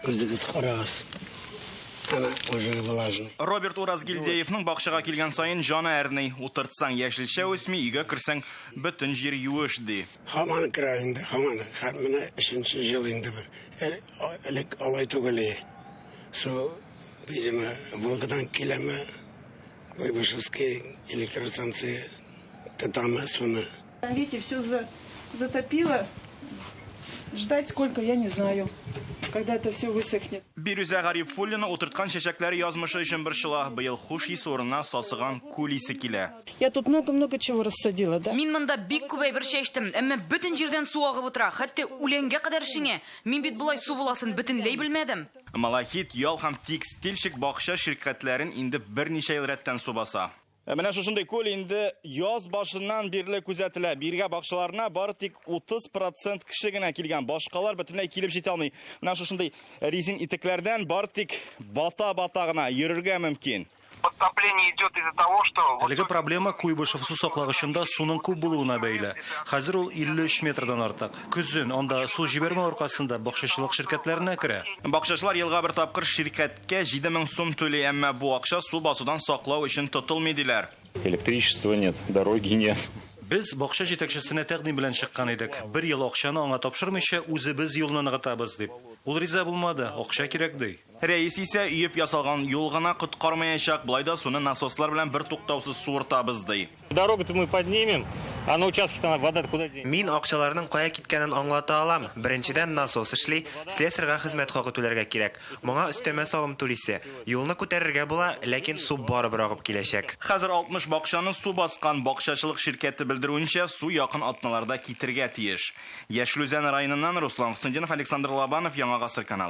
Үзегез карагыз. Әнә уже влажный. Роберт Уразгильдеевның бакчага килгән саен җаны әрни. Утыртсаң, яшелчә үсми, өйгә керсәң, бөтен җир юеш, ди. Һаман керә инде, һаман. Һәм менә өченче ел инде бер. Элек алай түгел иде. Су, видимо, Волгадан киләме, Куйбышевский электростанция тотамы суны. Видите, все затопило. Ждать сколько, я не знаю, когда это все высохнет. Бирүзә Гарифуллина утырткан чәчәкләре язмышы өчен борчыла. Быел хуш ис урынына сасыган күл исе килә. Я тут много-много чего рассадила, да? Мин монда бик күп әйбер чәчтем, әмма бөтен җирдән су агып утыра, хәтта үләнгә кадәр шиңә. Мин бит болай су буласын бөтенләй белмәдем. Малахит, Ял һәм Текстильщик бакча ширкәтләрен инде берничә ел рәттән су баса. Ә менә шушындый күл инде яз башыннан бирле күзәтелә. Биргә бакчаларына бары тик 30 процент кеше генә килгән. Башкалар бөтенләй килеп җитә алмый. Менә шушындый резин итекләрдән бары тик бата-бата гына йөрергә мөмкин. Подтопление идет из-за того, что... Әлеге проблема Куйбышев су саклагычында суның күп булуына бәйле. Хәзер ул 53 метрдан артык. Көзен анда су җибәрмәү аркасында бакчачылык ширкәтләренә керә. Бакчачылар елга бер тапкыр ширкәткә 7000 сум түли, әмма бу акча су басудан саклау өчен тотылмый, диләр. Электричества нет, дороги нет. Без бакча җитәкчесенә тәкъдим белән чыккан идек. Бер ел акчаны аңа тапшырмыйча, үзебез юлны ныгытабыз дип. Ул риза булмады, акча кирәк ди. Рәис исә өеп ясалган юл гына коткармаячак, болай да суны насослар белән бертуктаусыз суыртабыз, ди. Дорогу-то мы поднимем, а на участке-то вода куда денется? Мин акчаларның кая киткәнен аңлата алам. Беренчедән, насос эшли, слесарьга хезмәт хакы түләргә кирәк. Моңа өстәмә салым түлисе. Юлны күтәрергә була, ләкин су барыбер агып киләчәк. Хәзер 60 бакчаны су баскан. Бакчачылык ширкәте белдерүенчә, су якын атналарда китергә тиеш. Яшел Үзән районыннан Руслан Хөснетдинов, Александр Лобанов, Яңа Гасыр каналы.